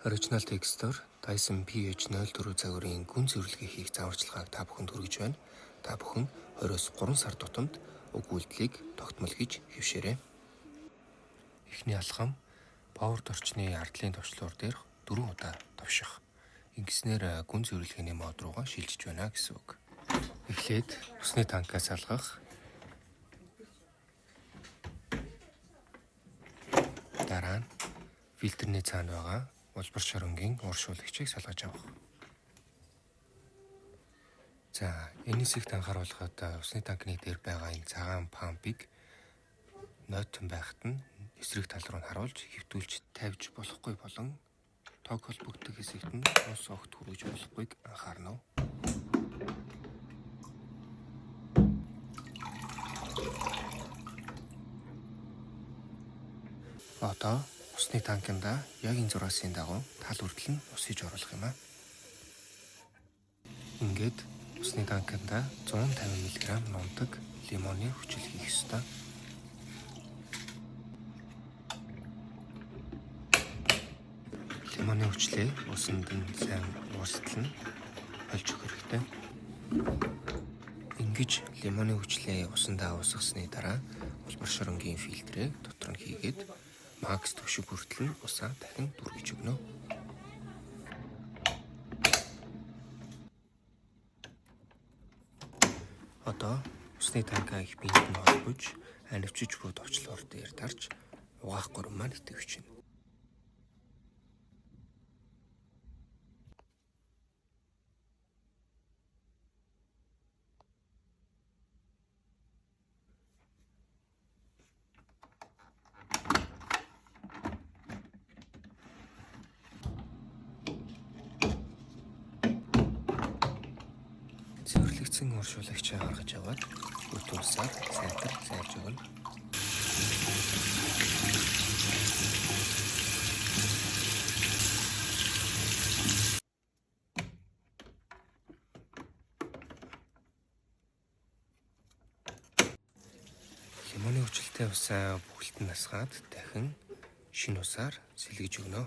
Original Textor Dyson PH04 загварын гүн цэвэрлэгээ хийх зааварчилгааг та бүхэнд хүргэж байна. Та бүхэн 23 сар тутамд уг үйлдэлийг тогтмол хийж хэвшээрэй. Эхний алхам power торчны ардлын товчлуур дээр 4 удаа товших. Ингэснээр гүн цэвэрлэгээний мод руугаа шилжиж байна гэсэн үг. Эхлээд усны танкаас салгах. Дараа нь фильтрний цаана байгаа улбар шоронгийн ууршуулагчийг салгаж авах. За, энэ хэсэгт анхааруулхад усны танкны дээр байгаа энэ цагаан пампыг нойтон байхад нь эсрэг тал руу нь харуулж хэвтүүлж тавьж болохгүй болон тог холбогддог хэсэгт нь ус огт хүргэж болохгүйг анхаарна уу? Одоо усны танкинда яг энэ зураасын дагуу тал хүртэл нь ус хийж оруулах юм аа. Ингээд усны танкинда 150 мг нунтаг лимоны хүчил хийх ёстой. Лимоны хүчлээ усанд нь сайн уустал нь холж өгөх хэрэгтэй. Ингэж лимоны хүчлээ усандаа уусгасны дараа улбар шоронгийн фильтрээ дотор нь хийгээд макс түвшиг хүртэл нь усаа дахин дүргэж өгнө. Одоо усны танкаа их биед нь холбож анивчиж буй товчлуур дээр дарж угаах гурван маань итэвчнэ. Цэвэрлэгдсэн ууршуулагчаа гаргаж аваад өт усаар сайтар зайлж өгнө. Лимоны хүчлэлтэй усаа бүхэлд нь асгаад дахин шинэ усаар сэлгэж өгнө.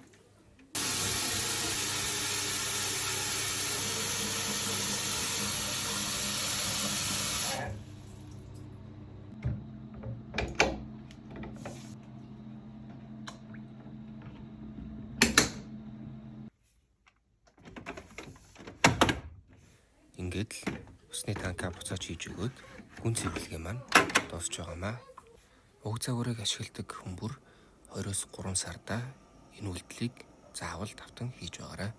Ингээд л усны танкаа буцааж хийж өгөөд гүн цэвэрлэгээ маань дуусч байгаамаа. Уг загварыг ашигладаг хүмүүр 23 сарда энэ үйлдэлийг заавал давтан хийж байгаарай.